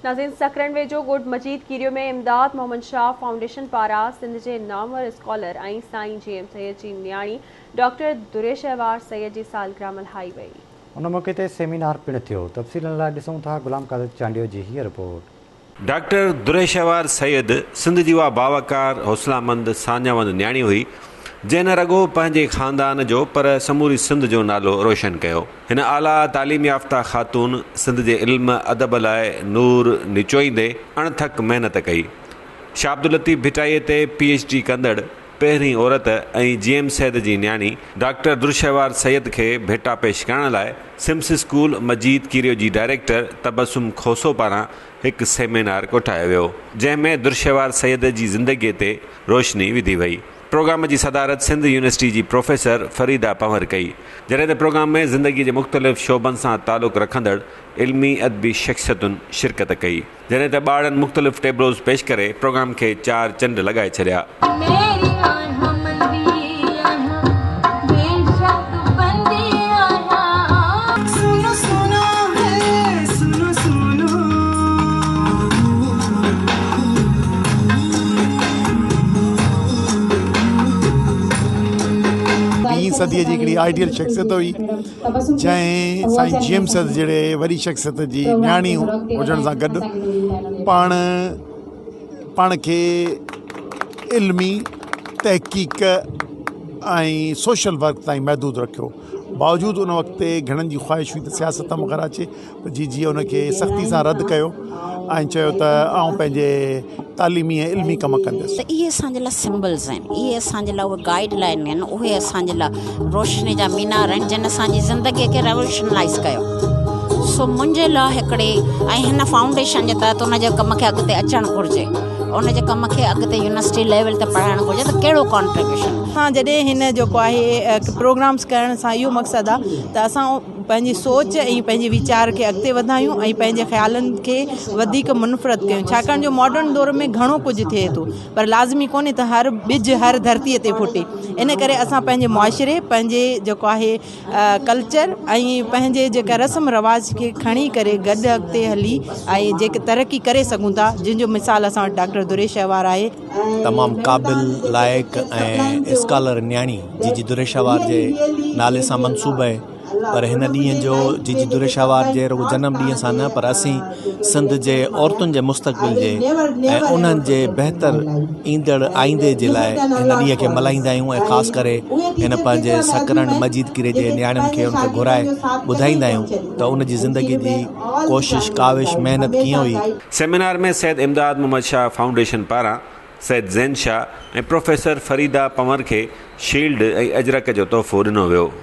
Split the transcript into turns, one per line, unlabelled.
ناظرين سڪرنڊ ويجهو ڳوٺ مجيد ڪيريو ۾ امداد محمد شاهه فائونڊيشن پاران سنڌ جي نامور اسڪالر ۽ سائين جي ايم سيد جي نياڻي ڊاڪٽر درشهوار سيد جي سالگرهه ملهائي وئي.
ان موقعي تي سيمينار پڻ ٿيو. تفصيلن لاء ڏسون ٿا غلام قادر چانڊيو جي هيء رپورٽ.
ڊاڪٽر درشهوار سيد سنڌ جي اها باوقار، حوصلامند، ساڃاهوند نياڻي هئي، جنهن نه رڳو پنهنجي خاندان جو پر سموري سنڌ جو نالو روشن ڪيو. هن اعليٰ تعليم يافته خاتون سنڌ جي علم ادب لاء نور نچوئيندي اڻٿڪ محنت ڪئي. شاهه عبداللطيف ڀٽائيء تي پي ايڇ ڊي ڪندڙ پهرين عورت ۽ جي ايم سيد جي نياڻي ڊاڪٽر درشهوار سيد کي ڀيٽا پيش ڪرڻ لاء سمس اسڪول مجيد ڪيريو جي ڊائريڪٽر تبسم کوسو پاران هڪ سيمينار ڪوٺايو ويو، جنهن ۾ درشهوار سيد جي زندگيء تي روشني وڌي وئي. پروگرام جي صدارت سنڌ يونيورسٽي جي پروفيسر فريده پنهور ڪئي، جڏهن ته پروگرام ۾ زندگي جي مختلف شعبن سان تعلق رکندڙ علمي ادبي شخصيتن شرڪت ڪئي، جڏهن ته ٻارڙن مختلف ٽيبلوز پيش ڪري پروگرام کي چار چنڊ لڳائي ڇڏيا.
ويهين صديء جي هڪڙي آئيڊيل شخصيت هئي جنهن سائين جي ايم سيد جهڙي وڏي شخصيت جي نياڻي هجڻ سان گڏ پاڻ پاڻ کي علمي تحقيق ۽ سوشل ورڪ تائين محدود رکيو باوجود ان وقت تي گهڻن جي خواهش هئي ته سياست ۾ وغيره اچي جي جي ان کي سختي سان رد ڪيو ۽ چيو ته آئون پنهنجي تعليمي ۽ علمي ڪم ڪندس.
ته اهي اسان جي لاء سمبلز آهن، اهي اسان جي لاء اهي گائيڊ لائن آهن، اهي اسان جي لاء روشني جا مينار آهن جن اسان جي زندگي کي ريولوشنلائز ڪيو. سو منهنجي لاء هڪڙي ۽ هن فائونڊيشن جي تحت ان جي ڪم کي اڳتي اچڻ گهرجي، ان جي ڪم کي اڳتي يونيورسٽي ليول تي پڙهائڻ گهرجي ته ڪهڙو ڪانٽريبيوشن.
اسان جڏهن هن جيڪو آهي پروگرامس ڪرڻ سان اهو مقصد آهي ته اسان پنهنجي سوچ ۽ پنهنجي ويچار کي اڳتي وڌايون ۽ پنهنجي خيالن کي وڌيڪ منفرد ڪيون ڇاڪاڻ جو ماڊرن دور ۾ گهڻو ڪجهه ٿئي ٿو پر لازمي ڪونهي ته هر ٻج هر ڌرتي تي ڦٽي ان ڪري اسان پنهنجي معاشري پنهنجي جيڪو آهي ڪلچر ۽ پنهنجي جيڪا رسم رواج کي کڻي ڪري گڏ اڳتي هلي ۽ جيڪي ترقي ڪري سگهون ٿا جنهن جو مثال اسان وٽ ڊاڪٽر دريش اهوار آهي.
تمام قابل، لائق ۽ اسڪالر نياڻي جي جي دريشاوار جي نالي سان منسوب آهي پر هن ڏينهن جو جي جي دريشاوار جي رڳو جنم ڏينهن سان نه پر اسين سنڌ جي عورتن جي مستقبل جي ۽ انهن جي بهتر ايندڙ آئيندي جي لاء هن ڏينهن کي ملهائيندا آهيون ۽ خاص ڪري هن پنهنجي سڪرنڊ مجيد ڪري جي نياڻين کي ان کي گهرائي ٻڌائيندا آهيون ته ان جي زندگي جي ڪوشش ڪاوش محنت ڪيئن هئي.
سيمينار ۾ سيد امداد محمد شاهه فائونڊيشن پاران سيد زين شاهه ۽ پروفيسر فريده پنور کي شيلڊ ۽ اجرڪ جو تحفو ڏنو ويو.